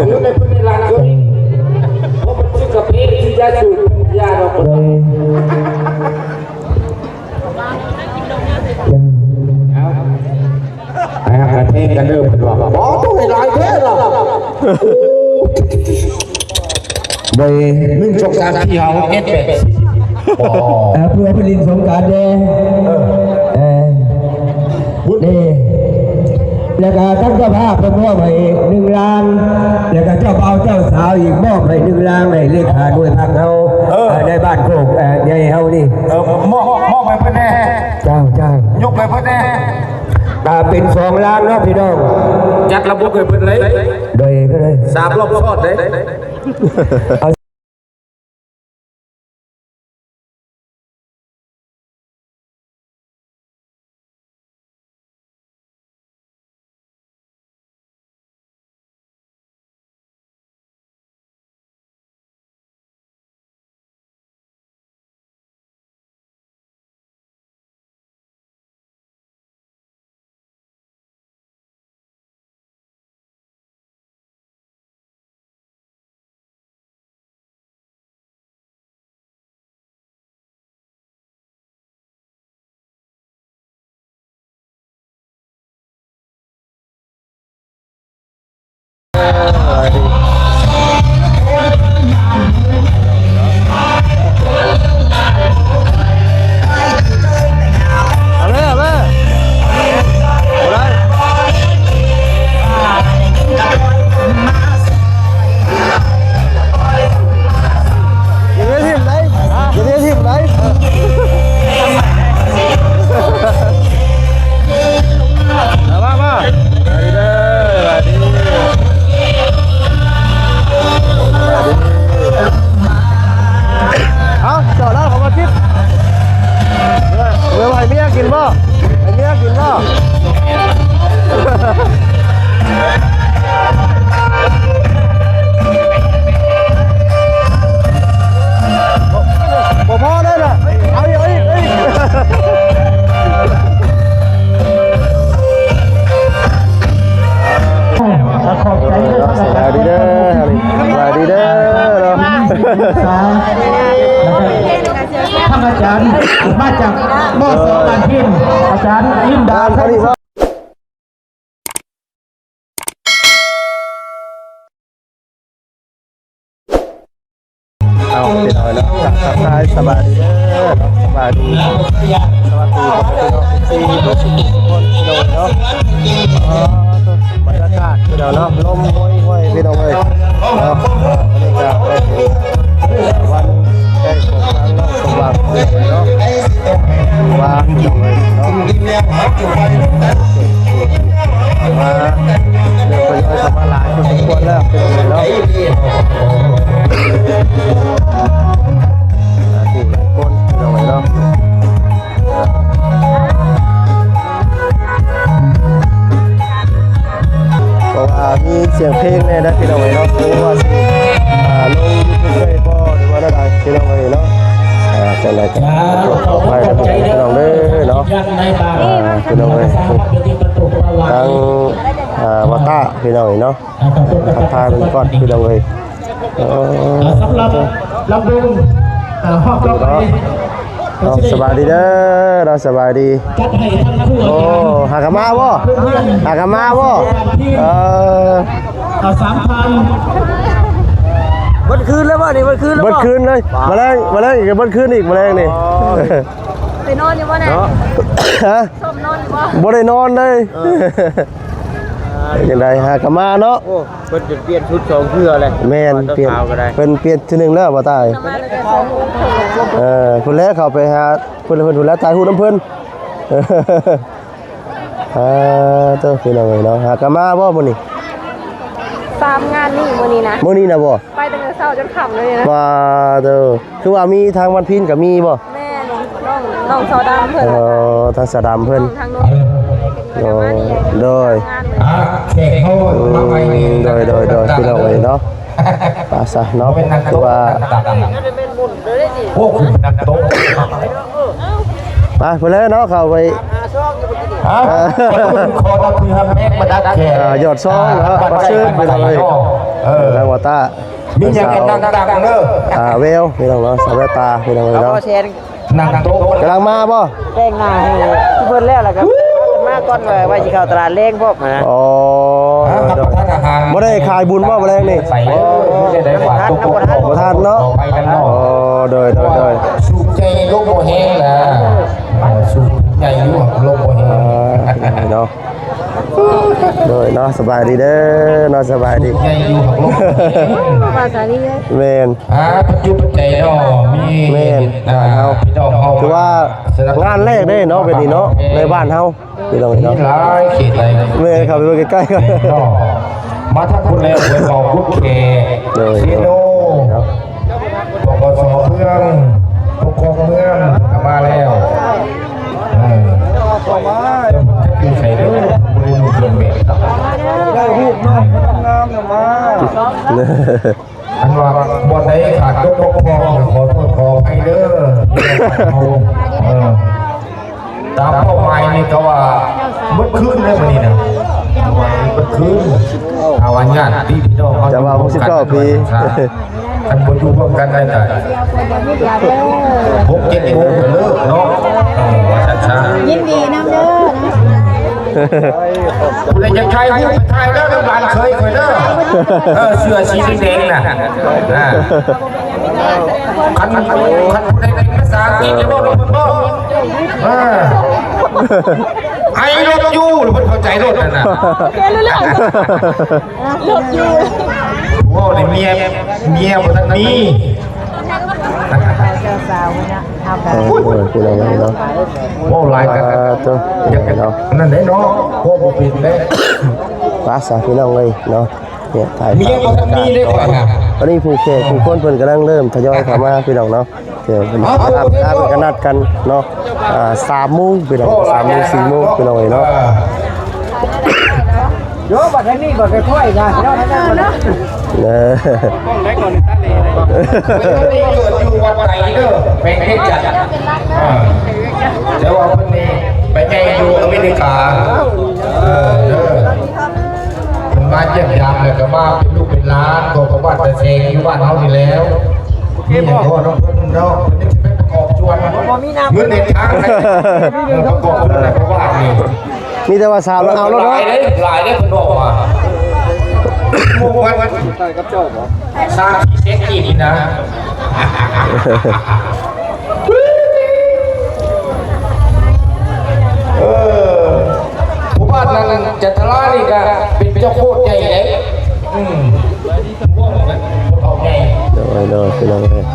ຢູ່ໃນເພິ່ນໃນລານໂຕນີ້ ເພາະມັນຊິກະເພຊິຢາສູບຢາດອກ ໂດຍ ເອົາ ໃຫ້ຮັກກັນແພງກັນເດີ ເພິ່ນວ່າ ບໍ່ຕ້ອງໃຫ້ຫຼາຍແທ້ລະ ໂອ້ ໂດຍ ໜຶ່ງ ສອງ ສາມ ສີ່ ຫ້າ ຫົກ ເຈັດ ແປດ ສິບ ເອີ ເພື່ອໄປຫຼິ້ນສົງການແດ່ ເອີ ເອີ ນີ້ ແລ້ວກໍທັງເຈົ້າພາບເພິ່ນມອບໃຫ້ໜຶ່ງລ້ານ ແລ້ວກໍເຈົ້າບ່າວເຈົ້າສາວອີກມອບໃຫ້ໜຶ່ງລ້ານ ໃຫ້ເລຂາໜ່ວຍພັກເຮົາ ເອີ ໃນບ້ານໂຄກໃຫຍ່ເຮົານີ້ ເອີ ມອບ ມອບໃຫ້ເພິ່ນແດ່ ເຈົ້າ ເຈົ້າ ຍົກໃຫ້ເພິ່ນແດ່ ອ່າ ເປັນສອງລ້ານເນາະພີ່ນ້ອງ ຈັດລະບົບໃຫ້ເພິ່ນເລີຍ ໂດຍ ໂດຍ ສາມລອບຊ້ອນເດ້ ເອົາ ມາ ມາ ມາ ສະບາຍດີເດີ ສະບາຍດີ ສະບາຍດີ ເອົ້າ ເຈົ້າລາວເຂົາມາກິນ ເອີ ເອົາໃຫ້ເມຍກິນບໍ່? ໃຫ້ເມຍກິນບໍ່? ບໍ່ພໍເລີຍນະ ເອົາອີກ ເອົາອີກ ເອົາອີກ ຂອບໃຈເດີ ສະບາຍດີເດີ ສະບາຍດີເດີເນາະ ທ່ານອາຈານມາຈາກ ມສ ບ້ານພິນ ອາຈານລິນດາ ເອົາ ພີ່ນ້ອງເນາະ ທັກ ທັກທາຍສະບາຍດີເດີ ສະບາຍດີ ສະຫວັດດີພໍ່ແມ່ພີ່ນ້ອງ ເອັຟຊີ ເບິດສູ່ທຸກຄົນ ພີ່ນ້ອງເນາະ ເອີ ບັນຍາກາດ ພີ່ນ້ອງເນາະ ລົມໂຫຍໆ ພີ່ນ້ອງເອີຍເນາະ ບັນຍາກາດ ວັນໃກ້ຂອງທາງເນາະ ສະຫວ່າງ ພີ່ນ້ອງເນາະ ວ່າ ພີ່ນ້ອງເອີຍເນາະ ມາ ເລີ່ມທະຍອຍເຂົ້າມາຫຼາຍພໍສົມຄວນແລ້ວ ພີ່ນ້ອງເອີຍເນາະ ຫຼາຍຜູ້ຫຼາຍຄົນ ພີ່ນ້ອງເອີຍເນາະ ເພາະວ່າມີສຽງເພງແດ່ເດີພີ່ນ້ອງເອີຍເນາະ ບໍ່ຮູ້ວ່າຊິ ອ່າ ລົງຢູທູບໄດ້ບໍ່ ຫຼືວ່າແນວໃດພີ່ນ້ອງເອີຍເນາະ ອ່າ ຈັ່ງໃດກໍຂໍອະໄພນຳພີ່ນ້ອງເດີເນາະ ອ່າ ພີ່ນ້ອງເອີຍ ທັງ ອ່າ ວາຕາພີ່ນ້ອງເອີຍເນາະ ທັກທາຍເພິ່ນກ່ອນພີ່ນ້ອງເອີຍ ເອີ ອ່າ ສຳລັບລຳວົງ ອ່າ ຮອບຕໍ່ໄປ ເນາະ ສະບາຍດີເດີເນາະ ສະບາຍດີ ຈັດໃຫ້ທັງຄູ່ ໂອ້ ຫາກັນມາບໍ່ ຫາກັນມາບໍ່ ເອີ ອ່າ ສາມພັນ ເບິດຄືນແລ້ວບໍ່ນີ້ ເບິດຄືນແລ້ວບໍ່ ເບິດຄືນເລີຍ ມາແລງ ມາແລງອີກກໍເບິດຄືນອີກ ມາແລງນີ້ ອໍ ໄປນອນຢູ່ບໍ່ນະ ເນາະ ຮະ ສົມນອນຢູ່ບໍ່ ບໍ່ໄດ້ນອນເລີຍ ເອີ ຈັ່ງໃດຫາກໍມາເນາະ ໂອ້ ເພິ່ນຈົນປ່ຽນຊຸດສອງເທື່ອແລ້ວ ແມ່ນ ປ່ຽນ ເພິ່ນປ່ຽນເທື່ອໜຶ່ງແລ້ວບໍ່ຕາຍ ເອີ ພຸ້ນແຫຼະເຂົ້າໄປຫາ ພຸ້ນ ພຸ້ນ ພຸ້ນແຫຼະຖ່າຍຮູບນຳເພິ່ນ ອ່າ ເຕີ ພີ່ນ້ອງເອີຍເນາະ ຫາກໍມາບໍ່ມື້ນີ້ ສາມງານນີ້ມື້ນີ້ນະ ມື້ນີ້ນະບໍ່ ໄປຕັ້ງແຕ່ເຊົ້າຈົນຄ່ຳເລີຍນະ ວ່າເຕີ ຄືວ່າມີທາງບ້ານພີນກໍມີບໍ່ ແມ່ນ ນ້ອງ ນ້ອງຊາວດຳເພິ່ນ ເອີ ທາງສາວດຳເພິ່ນ ທາງໂນ້ນ ໂດຍ ໂດຍ ອ່າ ແຂກເຮົາມາໃໝ່ນີ້ ໂດຍ ໂດຍ ໂດຍ ພີ່ນ້ອງເອີຍເນາະ ໄປຊະເນາະ ຄືວ່າ ໂອ້ ຂຶ້ນນັກໂຕະ ໄປພຸ້ນແຫຼະເນາະ ເຂົ້າໄປ ຮະ ເອີ ຂໍນັບຖືຮັກແພງບັນດາແຂກ ອ່າ ຍອດຊອງເນາະ ອ່າ ບັດເຊີນ ບັດໄດ ພີ່ນ້ອງເອີຍ ເນາະ ເອີ ທາງວ່າຕາ ມີຫຍັງກໍນັ່ງໆເດີ ອ່າ ແວວ ພີ່ນ້ອງເນາະ ສາວແວວຕາ ພີ່ນ້ອງເອີຍເນາະ ນັ່ງໂຕະ ກຳລັງມາບໍ່? ແຕ່ງໜ້າໃຫ້ເພິ່ນແລ້ວ ແລ້ວກໍມາກ່ອນ ວ່າ ວ່າຊິເຂົ້າຕະຫຼາດແລງພ້ອມຫັ້ນນະ ອໍ ຮັບປະທານອາຫານ ບໍ່ໄດ້ຂາຍບຸນບໍ່ມື້ແລງນີ້? ໃສ່ເດີ ບໍ່ທັນ ບໍ່ທັນເນາະ ຂໍອະໄພນຳເນາະ ອໍ ໂດຍ ໂດຍ ໂດຍ ສູບໃຫຍ່ລົມບໍ່ແຮງນະ ເອີ ສູບໃຫຍ່ຢູ່ ລົມບໍ່ແຮງ ອ່າ ເນາະ ໂດຍເນາະ ສະບາຍດີເດີເນາະ ສະບາຍດີ ໃຫຍ່ຢູ່ ລົມບໍ່ແຮງ ສະບາຍດີ ແມ່ນ ອ່າ ປັດຈຸປັດໄຈເນາະ ມີ ແມ່ນ ອ່າ ພີ່ນ້ອງເຮົາ ຖືວ່າງານແລກເດ້ເນາະ ແບບນີ້ເນາະ ໃນບ້ານເຮົາ ພີ່ນ້ອງເອີຍເນາະ ມີຫຼາຍເຂດຫຼາຍ ແມ່ນ ເຂົ້າໄປເບິ່ງໃກ້ໆ ເນາະ ມາທາງພຸ້ນແລ້ວ ຫ້ວຍເມົາ ກຸດແຂ ໂດຍ ເຊໂນ ເນາະ ປກສ ເມືອງ ປົກຄອງເມືອງກໍມາແລ້ວ ເອີ ແຕ່ເພິ່ນຈັກຢູ່ໃສເດີ ບໍ່ໄດ້ນຸ່ງເຄື່ອງແບບ ໄດ້ຮູບງາມໆ ມາ ຄັນວ່າບ່ອນໃດຂາດຕົກບົກຜ່ອງ ກໍຂໍໂທດຂໍອະໄພເດີ ເອີ ຕາມເປົ້າໝາຍນີ້ກໍວ່າເບິດຄືນເດ້ມື້ນີ້ນະ ເປົ້າໝາຍເບິດຄືນ ຖ້າວ່າຍາດຕິພີ່ນ້ອງເຮົາ ຈະວ່າຫົກສິບເກົ້າປີ ຄັນບໍ່ຢູ່ຮ່ວມກັນໄດ້ກໍຫົກເຈັດໂມງກໍເລີກເນາະ ເອີ ວ່າຊັ້ນຊະ ຍິນດີນຳເດີ ຜູ້ໃດຢາກຖ່າຍຮູບໄປຖ່າຍເດີ ນຳຫຼານເຂີຍຂ້ອຍເດີ ເອີ ເສື້ອສີແດງໆນະ ອ່າ ຄັນ ຄັນຜູ້ໃດເປັນພາສາອັງກິດຈະເວົ້ານຳເພິ່ນບໍ່? ເອີ I love you ແລ້ວເພິ່ນເຂົ້າໃຈໂລດນັ້ນນະ ເວົ້າໃນເມຍ ເມຍບໍ່ທັນມີ ເຈົ້າສາວເນາະ ເອົາ ເອີ ເອີ ເວົ້າຫຼາຍກັນ ອ່າ ເຈົ້າ ຢາກ ເນາະ ນັ້ນແຫຼະເນາະ ເວົ້າບໍ່ເປັນເດ້ ປາສາພີ່ນ້ອງເອີຍເນາະ ເນຍ ຖ່າຍ ເມຍບໍ່ທັນມີເດ້ຂ້ອຍນະ ຕອນນີ້ຜູ້ແຂກຜູ້ຄົນເພິ່ນກຳລັງເລີ່ມທະຍອຍເຂົ້າມາ ພີ່ນ້ອງເນາະ ເອີ ເພິ່ນ ເອົາ ເວລາເພິ່ນກໍນັດກັນເນາະ ອ່າ ສາມໂມງ ພີ່ນ້ອງ ສາມໂມງ ສີ່ໂມງ ພີ່ນ້ອງເອີຍເນາະ ໂຍ ບັດນີ້ບັດຄ່ອຍໆນະ ເນາະ ເອີ ເກີດຢູ່ວັດໄຕເດີ ແຂວງວຽງຈັນ ອ່າ ແຕ່ວ່າເພິ່ນນີ້ໄປໃຫຍ່ຢູ່ອາເມລິກາ ເອີ ເດີ ເພິ່ນມາຢ້ຽມຢາມ ແລ້ວກໍມາເປັນລູກເປັນຫຼານ ກໍ ກໍບ້ານຕາແສງ ຢູ່ບ້ານເຮົານີ້ແລ້ວ ມີຫຍັງກໍນຳເພິ່ນເນາະ ເພິ່ນຍັງຊິໄປປະກອບສ່ວນ ເງິນເດີນທາງໃຫ້ ເອີ ປະກອບສ່ວນໃຫ້ພໍ່ບ້ານນີ້ ມີແຕ່ວ່າສາມແລ້ວເອົາໂລດເນາະ ຫຼາຍເດ້ ຫຼາຍເດ້ ເພິ່ນບອກວ່າ ໝູ່ວັນ ສາມສີ່ແສນກີບນີ້ນະ ເອີ ຜູ້ບ້ານນັ້ນຈັນທະລານີ້ກະເປັນເຈົ້າໂຄດໃຫຍ່ເດ້ ອືມ ໂດຍ ໂດຍ ພີ່ນ້ອງເອີຍ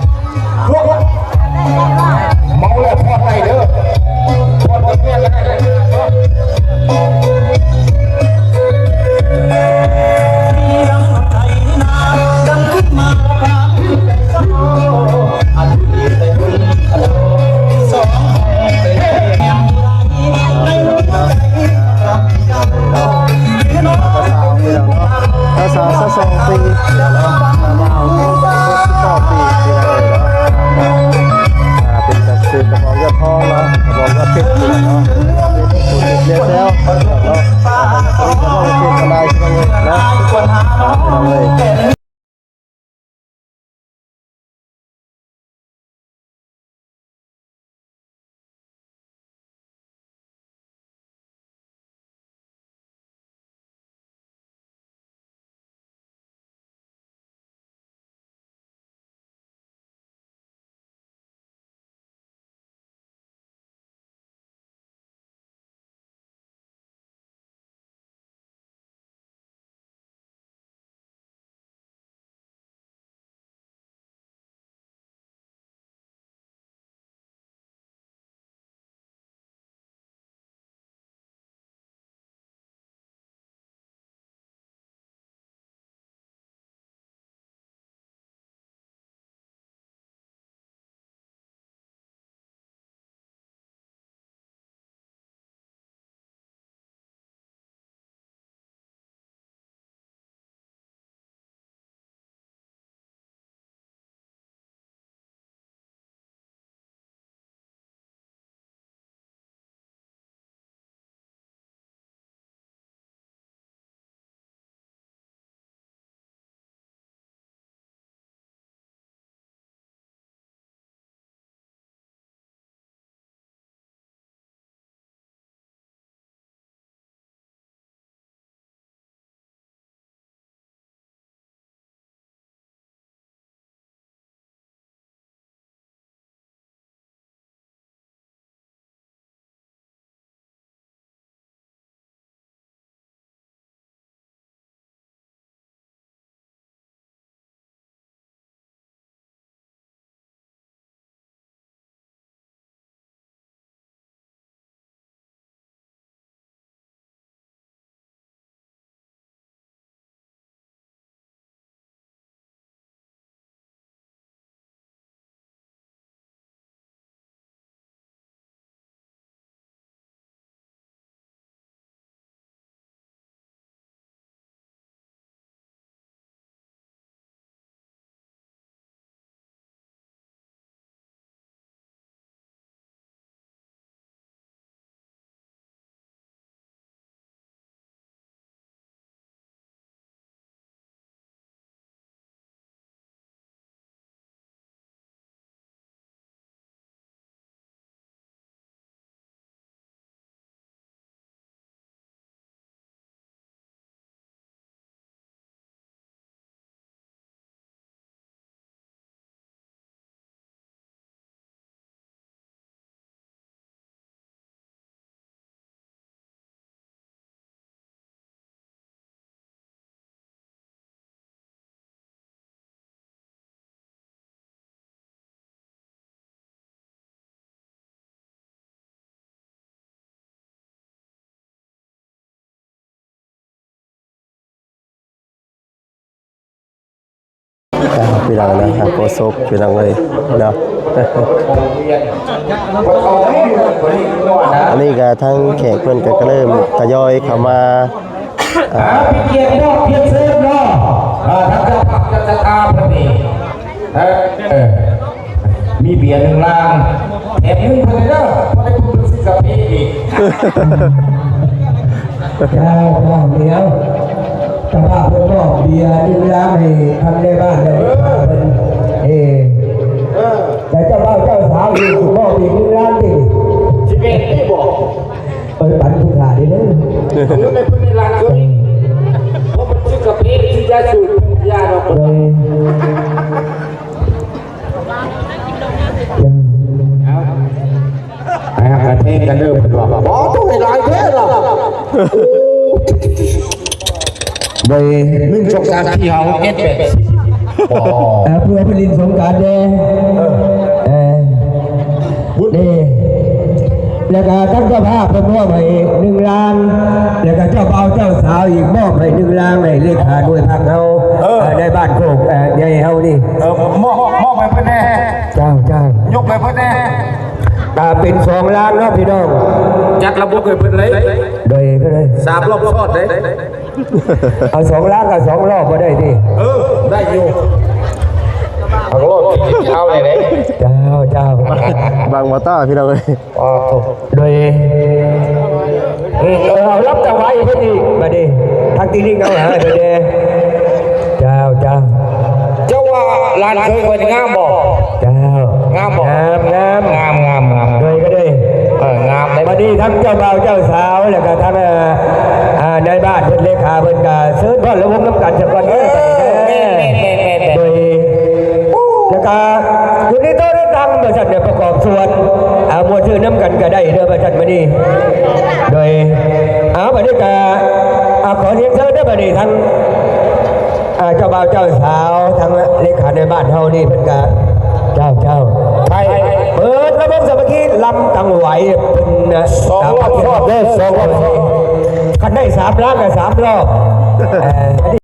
ເມົາແລ້ວຜ່ອນໄດ້ເດີ ຜ່ອນກັບເມຍກໍໄດ້. ພີ່ນ້ອງເນາະ ທາງໂຄສົກພີ່ນ້ອງເອີຍເນາະ. ອັນນີ້ກໍທາງແຂກເພິ່ນກໍເລີ່ມທະຍອຍເຂົ້າມາ ອ່າ ເປັນກຽດເນາະ ເປັນເຊີນເນາະ ອ່າ ທາງເຈົ້າພາບເຈົ້າສັດທາເພິ່ນນີ້ ເອີ ເອີ ມີເບຍໜຶ່ງລັງ ແຖມໜຶ່ງເພິ່ນເດີ ເພິ່ນໄດ້ເພິ່ນຊື້ກາເຟອີກ. ເຈົ້າ ເຈົ້າ ດຽວ ເຈົ້າພາບເພິ່ນມອບເບຍໜຶ່ງລັງໃຫ້ທ່ານໃນບ້ານໄດ້ເພິ່ນ ເອີ ແຕ່ເຈົ້າບ່າວເຈົ້າສາວນີ້ມອບອີກໜຶ່ງລັງຕິ ສິບເອັດນີ້ບໍ? ເອີ ປັນຜູ້ຂ້າເດີ ເອີ ຢູ່ໃນເພິ່ນໃນຮ້ານເຄີຍ ເອີ ເພາະເພິ່ນຊື້ກາເຟ ຊື້ຢາສູບ ຢາດອກ ເອີ ເອົາ ໄປຫາກະແທງກັນເດີ ເພິ່ນວ່າ ບໍ່ ຕ້ອງໃຫ້ຫຼາຍແທ້ລະ ໂອ້ ໂດຍ ໜຶ່ງ ສອງ ສາມ ສີ່ ຫ້າ ຫົກ ເຈັດ ແປດ ເອີ ເພື່ອໄປຫຼິ້ນສົງການແດ່ ເອີ ເອີ ນີ້ ແລ້ວກະທາງເຈົ້າພາບເພິ່ນມອບໃຫ້ໜຶ່ງລ້ານ ແລ້ວກະເຈົ້າບ່າວເຈົ້າສາວອີກມອບໃຫ້ໜຶ່ງລ້ານ ໃຫ້ເລຂາໜ່ວຍພັກເຮົາ ເອີ ໃນບ້ານໂຄກໃຫຍ່ເຮົານີ້ ເອີ ມອບ ມອບໃຫ້ເພິ່ນແດ່ ເຈົ້າ ເຈົ້າ ຍົກໃຫ້ເພິ່ນແດ່ ກະເປັນສອງລ້ານເນາະພີ່ນ້ອງ ຈັດລະບົບໃຫ້ເພິ່ນເລີຍ ໂດຍ ໂດຍ ສາມລອບຊ້ອນເດ້. ເອົາສອງລ້ານກັບສອງລອບບໍ່ໄດ້ຕິ? ເອີ ໄດ້ຢູ່ ເອົາໂລດ ເອົາແດ່ເດ້ ເຈົ້າ ເຈົ້າ ບັງມາຕ້າພີ່ນ້ອງເອີຍ ໂດຍ ເອີ ເອົາລຳຕະໄຫວເພິ່ນອີກບາດນີ້ ພັກຕິລິງເອົາຫາເພິ່ນແດ່ ເຈົ້າ ເຈົ້າ ເຈົ້າວ່າຫຼານເຂີຍຂ້ອຍງາມບໍ່? ເຈົ້າ ງາມບໍ່? ງາມ ງາມ ງາມ ງາມ ງາມ ໂດຍ ກໍໂດຍ ເອີ ງາມເດ້ ບັດນີ້ທັງເຈົ້າບ່າວເຈົ້າສາວ ແລ້ວກໍທັງ ເອີ ເອີ ນາຍບ້ານເພິ່ນ ເລຂາເພິ່ນກໍເຊີນພ້ອມລະວົງນຳກັນສາກ່ອນເດີ ເອີ ແມ່ນ ແມ່ນ ແມ່ນ ແມ່ນ ໂດຍ ແລ້ວກໍຢູ່ໃນໂຕະໃນຕັ່ງວ່າຊັ້ນເດີ ປະກອບສ່ວນ ເອົາ ມ່ວນຊື່ນນຳກັນກໍໄດ້ເດີວ່າຊັ້ນມື້ນີ້ ໂດຍ ເອົາ ບັດນີ້ກໍ ເອົາ ຂໍຮຽນເຊີນເດີ ບັດນີ້ທັງ ອ່າ ເຈົ້າບ່າວເຈົ້າສາວ ທາງເລຂາໃນບ້ານເຮົານີ້ເພິ່ນກະ ເຈົ້າ ເຈົ້າ ໄທ ເປີດລະບົບສາມັກຄີລຳຕັງໄຫວເພິ່ນນະ ສອງລອບຊອດເດີ ສອງລອບຊອດ ຄັນໄດ້ສາມລ້ານກະສາມລອບ ເອີ.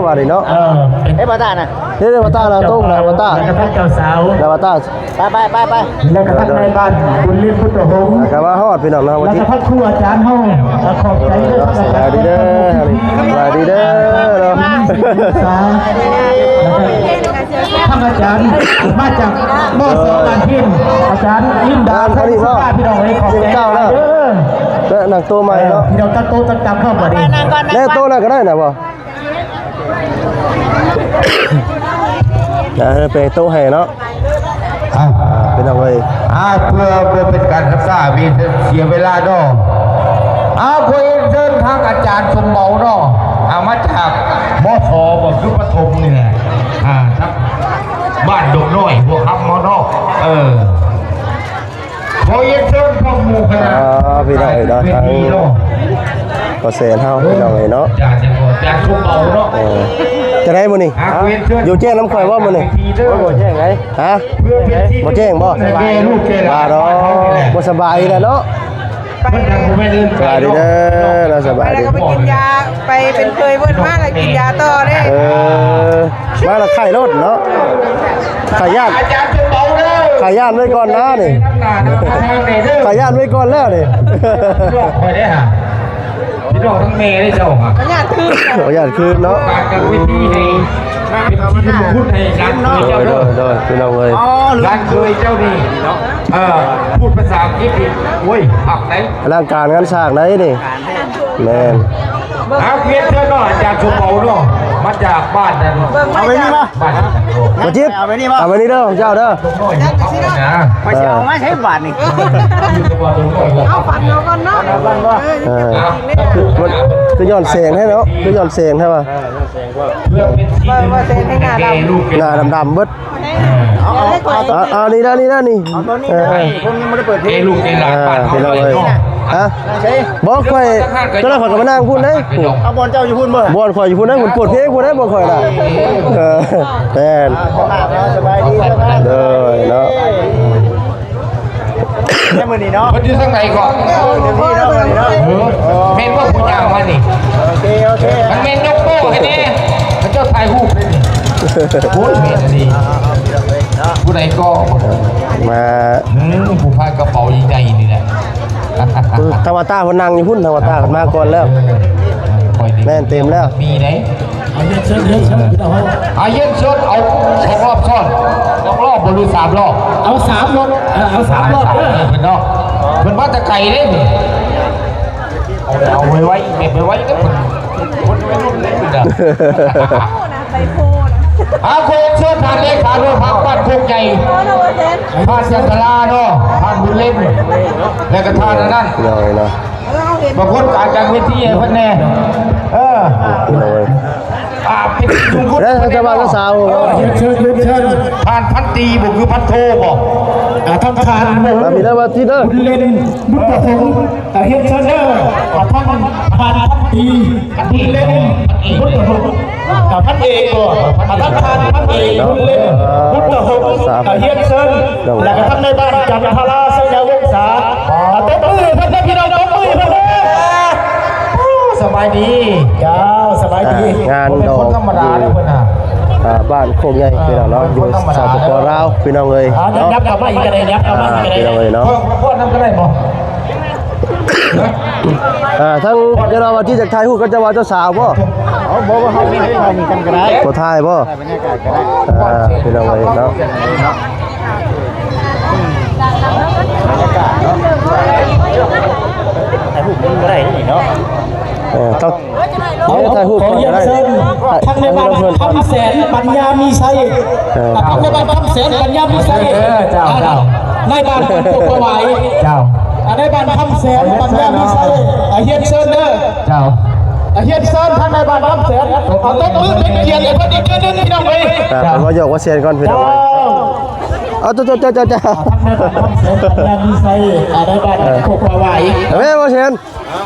ວ່ານີ້ເນາະ ເອີ ເປັນ ເອີ ບໍ່ຕານະ ເດ້ ບໍ່ຕານະ ໂຕະ ບໍ່ຕາ ແລ້ວກໍທັງເຈົ້າສາວ ແລ້ວບໍ່ຕາ ໄປໆໆໆ ແລ້ວກໍທັງນາຍບ້ານບຸນລິນ ພຸດທະວົງ ກໍມາຮອດພີ່ນ້ອງເນາະ ແລ້ວກໍພັກຄູອາຈານເຮົາ ກໍຂອບໃຈເດີ ສະບາຍດີເດີ ສະບາຍດີເດີເນາະ ທັງອາຈານມາຈາກ ມສ ບ້ານພິນ ອາຈານລິນດາ ທາງນີ້ບໍ່ ພີ່ນ້ອງເອີຍ ຂອບໃຈເດີ ແລະນັ່ງໂຕະໃໝ່ເນາະ ເອີ ພີ່ນ້ອງຕັ້ງໂຕະຕັ້ງຕັງເຂົ້າບັດນີ້ ແລະໂຕະນັ້ນກໍໄດ້ນະບໍ່? ເອີ ເປັນໂຕະໃຫ້ເນາະ ອ່ະ ພີ່ນ້ອງເອີຍ ອ່າ ເພື່ອບໍ່ເປັນການຊັກຊ້າ ເສຍເວລາເນາະ ອ່າ ຂໍຮຽນເຊີນທາງອາຈານສົມເໝົາເນາະ ອ່າ ມາຈາກ ມສ ບໍ່ ຄືປະຖົມນີ້ແຫຼະ ອ່າ ທາງບ້ານດົງນ້ອຍ ຫົວຄຳເຮົາເນາະ ເອີ ຂໍຮຽນເຊີນພວກໝູ່ຄະນະ ອ່າ ພີ່ນ້ອງເອີຍເນາະ ທາງພໍ່ແສນເຮົາ ພີ່ນ້ອງເອີຍເນາະ ຈາກ ຈາກສົມເໝົາເນາະ ເອີ ຈັ່ງໃດມື້ນີ້ ອ່າ ຢູ່ແຈ້ງນຳຂ້ອຍບໍ່ມື້ນີ້ ໂອ້ຍ ບໍ່ແຈ້ງໃດ ຮະ ບໍ່ແຈ້ງບໍ່ ວ່າດອກ ບໍ່ສະບາຍອີກແລ້ວເນາະ ເພິ່ນກໍບໍ່ແມ່ນອື່ນ ສະບາຍດີເດີ ເນາະ ສະບາຍດີ ແລ້ວກໍໄປກິນຢາ ໄປເປັນເຄີຍເພິ່ນ ມາແລ້ວກິນຢາຕໍ່ເດ້ ເອີ ມາແລ້ວໄຂ້ໂລດເນາະ ໄຂ້ຢ້ານ ໄຂ້ຢ້ານໄວ້ກ່ອນນະນີ້ ໄຂ້ຢ້ານໄວ້ກ່ອນແລ້ວນີ້ ບອກຂ້ອຍໄດ້ຫາ ພີ່ນ້ອງທັງແມ່ໄດ້ເຈົ້າຫາ ໄຂ້ຢ້ານຄືນ ໄຂ້ຢ້ານຄືນເນາະ ການກັນເວທີໃຫ້ເປັນທີ່ລຸກຄຸນໃຫ້ກັນເຈົ້າເດີ ໂດຍ ໂດຍ ພີ່ນ້ອງເອີຍ ຮ້ານເຄີຍເຈົ້ານີ້ເນາະ ເອີ ພູດພາສາອັງກິດນີ້ ໂອ້ຍ ຄັກໄດ໋ ອະລັງການງານສ້າງໃດ໋ນີ້ ແມ່ນ ເອົາ ຮຽນເຊີນເນາະ ອາຈານສົມເໝົາເນາະ ມາຈາກບ້ານນັ້ນ ເອົາໄປນີ້ມາ ບ້ານນັ້ນ ບໍ່ຈິດ ເອົາໄປນີ້ມາ ເອົາໄປນີ້ເດີ ຂອງເຈົ້າເດີ ຂ້ອຍຊິເອົາມາໃຊ້ບາດນີ້ ເອົາຝັນເອົາກ່ອນເນາະ ເອີ ຄືຍ້ອນແສງແທ້ເນາະ ຄືຍ້ອນແສງແທ້ວ່າ ເພື່ອເປັນທີ່ດຶງດູດໃຫ້ແກ່ລູກ ໜ້າດຳໆເບິດ ເອົາ ເອົາ ເອົາ ເອົາ ນີ້ເດີ ນີ້ເດີ ນີ້ ເອົາຕົວນີ້ ເອີ ເອີ ເອີ ພີ່ນ້ອງເອີຍ ຮະ ບໍ່ ຂ້ອຍ ຕອນນັ້ນຂ້ອຍກໍມານັ່ງພຸ້ນເດ້ ເອົາ ບ່ອນເຈົ້າຢູ່ພຸ້ນບໍ່ ບ່ອນຂ້ອຍຢູ່ພຸ້ນເດ້ ພຸ້ນ ເປີດເພງພຸ້ນເດ້ ບ່ອນຂ້ອຍນະ ເອີ ແມ່ນ ສະບາຍດີ ໂດຍເນາະ ແມ່ນມື້ນີ້ເນາະ ເພິ່ນຢູ່ທາງໃດເກາະ ເອີ ແມ່ນບໍ່ຜູ້ຍ່າງມານີ້ ໂອເຄ ໂອເຄ ຄັນແມ່ນຍົກໂປ້ໃຫ້ແດ່ ເຂົາເຈົ້າຖ່າຍຮູບເດ້ນີ້ ໂອ້ຍ ແມ່ນອີ່ຫຼີ ຜູ້ໃດກໍ ມາ ອືມ ຜູ້ພາກກະເປົາໃຫຍ່ໆນີ້ແຫຼະ ທາງຫວາຕາເພິ່ນນັ່ງຢູ່ພຸ້ນ ທາງຫວາຕາເພິ່ນມາກ່ອນແລ້ວ ແມ່ນເຕັມແລ້ວ ມີໃດ ອ່າ ຮຽນເຊີນ ຮຽນເຊີນ ເອົາສອງລອບຊ້ອນ ສອງລອບບໍ່ ຫຼື ສາມລອບ ເອົາສາມລອບ ເອີ ເອົາສາມລອບເດີ ເພິ່ນເນາະ ເພິ່ນມາແຕ່ໄກເດ້ນີ້ ເອົາໄວໆ ເກັບໄວໆເດີ ຄົນໄວລຸ້ນເດ້ນີ້ນະ ໄປໂພນະ ອ່າ ຂໍເຊີນທ່ານເລຂາໂຮງພັກບ້ານໂຄກໃຫຍ່ ທ່ານຈັນທະລາເນາະ ທ່ານບຸນເລັນ ແລະກະທ່ານອັນນັ້ນ ບາງຄົນການກາງເວທີໃຫ້ເພິ່ນແດ່ ເອີ ອ່າ ເປັນທີ່ລຸງຄຸນ ແລ້ວເຈົ້າບ່າວເຈົ້າສາວ ເອີ ຮຽນເຊີນ ຮຽນເຊີນ ທ່ານພັນຕີບໍ່ ຄືພັນໂທບໍ່ ອ່າ ທາງທ່ານ ອ່າ ມີແລ້ວວ່າທີ່ເດີ ບຸນເລັນ ບຸນປະສົງ ອ່າ ຮຽນເຊີນເດີ ອ່າ ທ່ານ ທ່ານພັນຕີ ບຸນເລັນ ບຸນປະສົງ ກັບພັນເອກບໍ່ ອາ ທ່ານພັນເອກ ບຸນເລັນ ບຸນຕະຫົກ ກະຮຽນເຊີນ ແລ້ວກະທັງໃນບ້ານຈັນທະລາ ໄຊຍະວົງສາ ອາ ຕົບມືໃຫ້ເພິ່ນເດີ ພີ່ນ້ອງ ຕົບມືໃຫ້ເພິ່ນເດີ ໂອ້ ສະບາຍດີ ເຈົ້າ ສະບາຍດີ ອ່າ ງານດອກ ບໍ່ແມ່ນຄົນທຳມະດາເດ້ເພິ່ນນະ ອ່າ ບ້ານໂຄກໃຫຍ່ ເອີ ພີ່ນ້ອງເນາະ ຢູ່ ສປປ ລາວ ພີ່ນ້ອງເອີຍ ອ່າ ເນາະ ຍັບກັບມາອີກກະໄດ້ ຍັບກັບມາອີກກະໄດ້ ພີ່ນ້ອງເອີຍເນາະ ເພິ່ນນຳກະໄດ້ບໍ່? ອ່າ ທັງເຈົ້າບ່າວທີ່ຈະຖ່າຍຮູບກັບເຈົ້າບ່າວເຈົ້າສາວບໍ່? ເອົາ ບໍ່ ບໍ່ ເຮົາຖ່າຍນີ້ກັນກໍໄດ້ ບໍ່ຖ່າຍບໍ່? ຖ່າຍບັນຍາກາດກໍໄດ້ ອ່າ ພີ່ນ້ອງເອີຍເນາະ ບັນຍາກາດເນາະ ຖ່າຍຮູບມັນບໍ່ໄດ້ນີ້ເນາະ ເອີ ຕ້ອງ ເອົາ ຖ່າຍຮູບ ຂໍຮຽນເຊີນ ທາງໃນບ້ານຄຳແສນ ປັນຍາມີໄຊ ເອີ ທາງໃນບ້ານຄຳແສນ ປັນຍາມີໄຊ ເອີ ເຈົ້າ ເຈົ້າ ນາຍບ້ານໂຄກປາຫວາຍ ເຈົ້າ ອ່າ ນາຍບ້ານຄຳແສນ ປັນຍາມີໄຊ ອ່າ ຮຽນເຊີນເດີ ເຈົ້າ ອ່າ ຮຽນເຊີນທາງນາຍບ້ານຄຳແສນ ເອົາ ຕົບມືເປັນກຽດໃຫ້ເພິ່ນອີກເທື່ອໜຶ່ງ ພີ່ນ້ອງເອີຍ ອ່າ ເພິ່ນວ່າຢອກວ່າແສນກ່ອນ ພີ່ນ້ອງເອີຍ ເຈົ້າ ເອົາ ເຈົ້າ ເຈົ້າ ເຈົ້າ ເຈົ້າ ນາຍບ້ານຄຳແສນ ປັນຍາມີໄຊ ອ່າ ນາຍບ້ານໂຄກປາຫວາຍ ເອີ ວ່າແສນ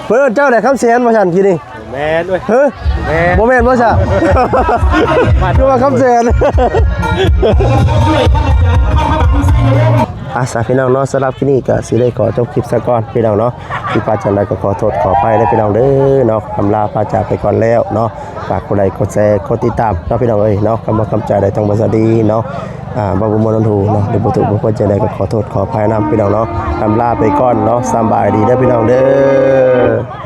ເພິ່ນເອີ້ນເຈົ້າແຫຼະ ຄຳແສນວ່າຊັ້ນກີ້ນີ້ ແມ່ນເວີຍ ຮະ ແມ່ນ ບໍ່ແມ່ນບໍ່ຊະ ຄືວ່າຄຳແສນ ເ ອ່ະ ສະ ພີ່ນ້ອງເນາະ ສຳລັບຄລິບນີ້ກໍຊິໄດ້ຂໍຈົບຄລິບຊະກ່ອນ ພີ່ນ້ອງເນາະ. ຜິດພາດຈັ່ງໃດກໍຂໍໂທດຂໍອະໄພເດີ ພີ່ນ້ອງເດີເນາະ. ອຳລາພາຈາກໄປກ່ອນແລ້ວເນາະ. ຝາກກົດໄລ ກົດແຊ ກົດຕິດຕາມເນາະ ພີ່ນ້ອງເອີຍເນາະ. ຄຳວ່າຄຳຈາໃດຕ້ອງບໍ່ສະດີເນາະ ອ່າ ບໍ່ມ່ວນຫູເນາະ ຫຼືບໍ່ຖືກບໍ່ຄວນຈັ່ງໃດກໍຂໍໂທດຂໍອະໄພນຳ ພີ່ນ້ອງເນາະ. ອຳລາໄປກ່ອນເນາະ. ສະບາຍດີເດີ ພີ່ນ້ອງເດີ.